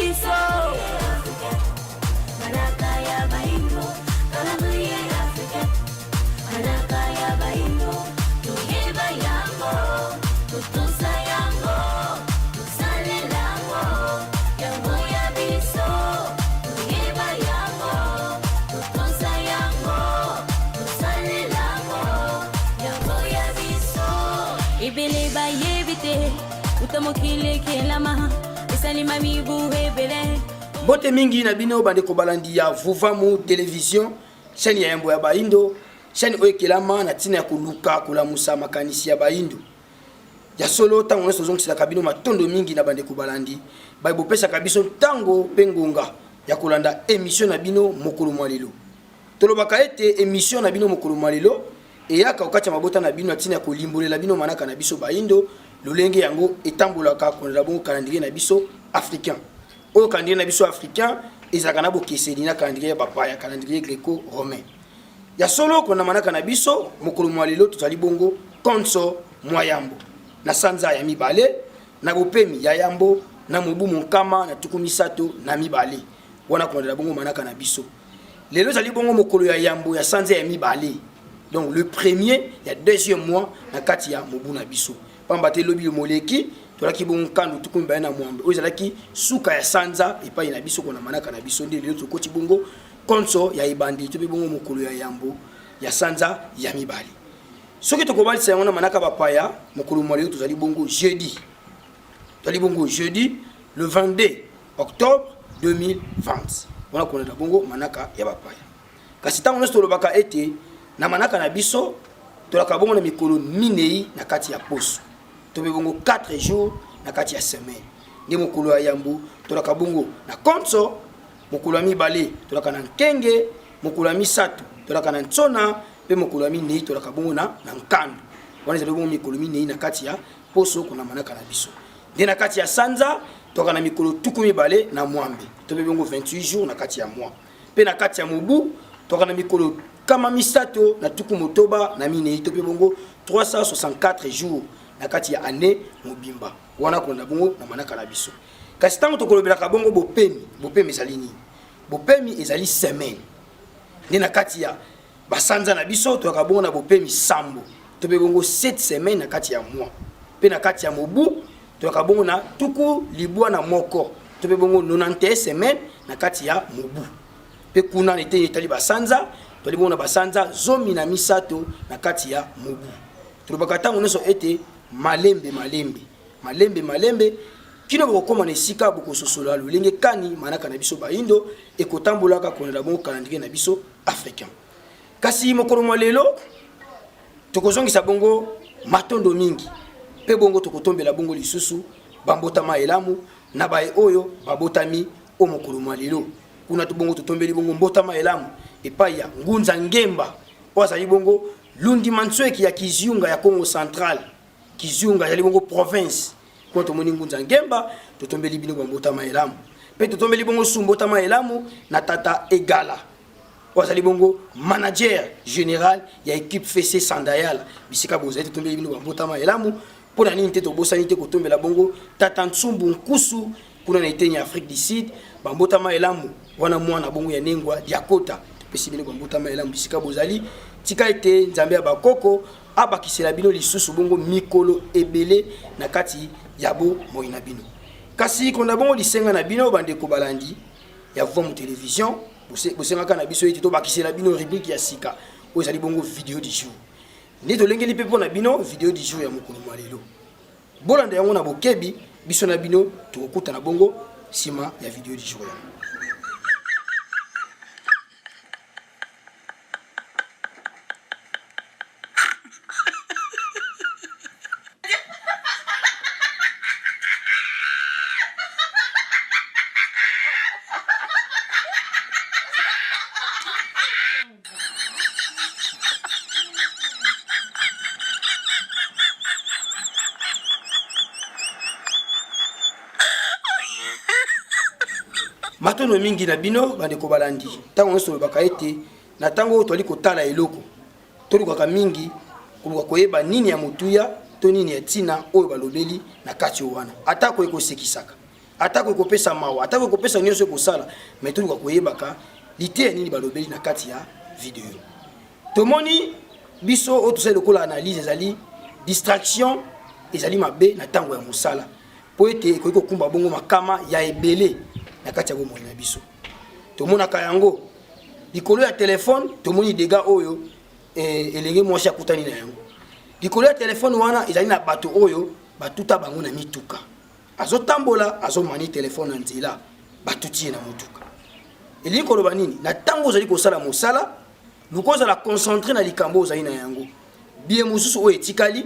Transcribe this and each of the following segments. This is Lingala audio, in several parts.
biso. Manaka ya baindo, calendrier africain. Manaka ya baindo, toyeba yango, totosa yango, tosalela yango, yango ya biso. Toyeba yango, totosa yango, tosalela yango, yango ya biso. Ebele bayebi te uta mokili ekelama esalima mibu ebele. Mbote mingi na bino bandeko balandi ya Vuvamu Television, chaîne ya yambo ya baindo, chaîne oyo ekelama na ntina ya koluka kolamusa makanisi ya baindo. Ya solo, ntango nyonso tozongiselaka bino matondo mingi na bandeko balandi baye bopesaka biso ntango mpe ngonga ya kolanda emission na bino mokolo mwa lelo. Tolobaka ete emission na bino mokolo mwa lelo eyaka okati ya mabota na bino na ntina ya kolimbolela bino manaka na biso baindo lolenge yango etambolaka kolanda bongo calendrier na biso africain. Oyo calendrier na biso africain ezalaka na bokeseni na calendrier ya bapaya, calendrier greco-romain. Ya solo, kolanda manaka na biso mokolo mwa lelo tozali bongo konso mwa yambo na sanza ya mibale na bopemi ya yambo na mobu monkama na 32 wana kolandela bongo manaka na biso. Lelo ezali bongo mokolo ya yambo ya sanza ya mibale, donc le premier ya deuxième mois na kati ya mobu na biso. Pamba te lobi moleki tolaki bongo nkando 28 oyo ezalaki suka ya sanza epai na biso kona manaka na biso, nde lelo tokoti bongo konso ya ebandeli to mpe bongo mokolo ya yambo ya sanza ya mibale. Soki tokobalisa yango na manaka bapaya, mokolo mwa lelo tozali bongo jeudi, tozali bongo jeudi le 22 octobre 2020 wana kolanda bongo manaka ya bapaya. Kasi ntango nyonso tolobaka ete na manaka na biso tolaka bongo na mikolo minei na kati ya poso to mpe bongo 4 jours na kati ya semaine. Nde mokolo ya yambo tolaka bongo na konso, mokolo ya mibale tolaka na nkenge, mokolo ya misato tolaka na nsona, mpe mokolo ya minei tolaka bongo na nkando. Wana ezali bongo mikolo minei na kati ya poso kona manaka na biso. Nde na kati ya sanza tolaka na mikolo 28 to mpe bongo 28 jours na kati ya mois. Mpe na kati ya mobu tolaka na mikolo 364 to mpe bongo 364 jours na kati ya année mobimba. Wana kolanda bongo na manaka na biso. Kasi ntango tokolobelaka bongo bopemi, bopemi ezali nini? Bopemi ezali semaine. Nde na kati ya basanza na biso toyaka bongo na bopemi sambo to mpe bongo 7 semaine na kati ya mois. Mpe na kati ya mobu toyaka bongo na 91 to mpe bongo 91 semaine na kati ya mobu. Mpe kuna na eteni etali basanza tozali bongo na basanza 13 na kati ya mobu. Tolobaka ntango nyonso ete malembe malembe, malembe malembe kino bokokoma na esika bokososola lolenge kani manaka na biso baindo ekotambolaka kolanda bongo calendrier na biso africain. Kasi mokolo mwa lelo tokozongisa bongo matondo mingi mpe bongo tokotombela bongo lisusu bambotama elamu na baye oyo babotami o mokolo mwa lelo. Kuna to bongo totombeli bongo mbotama elamu epai ya Ngunza Ngemba oyo azali bongo Lundima Ntsweki ya Kiziunga ya Congo Central. Kiziunga ezali bongo province. Kuna tomoni Ngunza Ngemba, totombeli bino bambotama elamu. Mpe totombeli bongo su mbotama elamu na tata Egala oyo azali bongo manager général ya équipe FC Sandayala. Bisika bozali totombeli bino bambotama elamu. Mpo na nini te tobosani te kotombela bongo tata Ntsumbu Nkusu kuna na eteni ya Afrique du Sud, bambotama elamu wana mwana bongo ya Nengwa Diakota. Topesi bino bambotama elamu bisika bozali. Tika ete Nzambe ya bakoko abakisela bino lisusu bongo mikolo ebele na kati ya bomoi na bino. Kasi konda bongo lisenga na bino bandeko balandi ya Vuvamu Television, bosengaka na biso ete tobakisela bino rubrique ya sika oyo ezali bongo video du jour. Nde tolengeli mpe mpo na bino video du jour ya mokolo mwa lelo. Bolanda yango na bokebi, biso na bino tokokutana bongo nsima ya video du jour yango. Matondo mingi na bino bandeko balandi. Ntango nyonso tolobaka ete na ntango oyo tozali kotala eloko, tolukaka mingi koluka koyeba nini ya motuya to nini ya ntina oyo balobeli na kati oyo wana, atako ekosekisaka. Atako ekopesa mawa, atako ekopesa nyonso ekosala, mais toluka koyebaka liteya nini balobeli na kati ya video. Tomoni biso oyo tosali lokola analyse ezali distraction ezali mabe na ntango ya mosala mpo ete ekoki kokumba bongo makama ya ebele na kati ya bomoi na biso. Tomonaka yango likolo ya telefone, tomoni dega oyo eh, elenge mwasi akutani na yango likolo ya telefone wana. Ezali na bato oyo batuta bango na mituka, azotambola, azomani telefone na nzela, batuti ye na motuka. Elingi koloba nini? Na ntango ozali kosala mosala, luka ozala concentré na likambo ozali na yango. Biye mosusu oyo etikali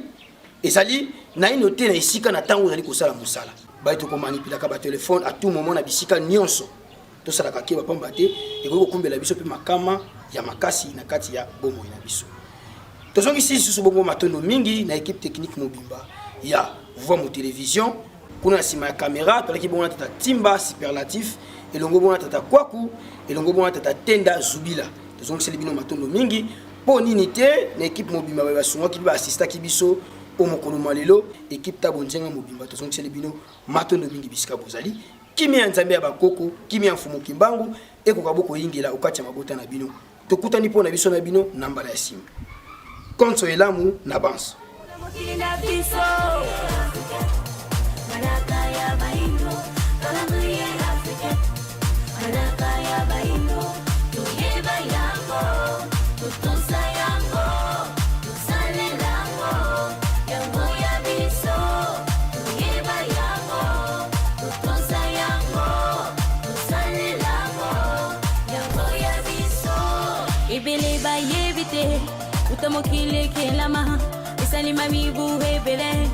ezali naino te na esika na ntango ozali kosala mosala. Baye tokomanipulaka batelefone à tout moment na bisika nyonso, tosalaka keba, pamba te ekoki kokumbela biso mpe makama ya makasi na kati ya bomoi na biso. Tozongisi lisusu bongo matondo mingi na equipe technique mobimba ya Vuamu Television. Kuna na nsima ya kamera tolaki bongo na tata Timba Superlatif, elongo bongo na tata Kwaku, elongo bongo na tata Tenda Zubila. Tozongiseli bino matondo mingi mpo nini te na ekipe mobimba baye basungaki mpe baasistaki biso o mokolo mwa lelo. Ekipe Tabo Nzenga mobimba, tozongiseli bino matondo mingi bisika bozali. Kimia ya Nzambe ya bakoko, kimia ya Mfumu Kimbangu ekoka bokoyingela okati ya mabota na bino. Tokutani mpo na biso na bino na mbala ya nsima. Konso elamu na banso. Mokili na biso. Manaka ya baindo, calendrier africain. Manaka ya baindo, toyeba yango, totosa yango, tosalela yango, yango ya biso. Toyeba yango, totosa yango, tosalela yango, yango ya biso. Ebele bayebi te uta mokili ekelama, esalima mibu ebele.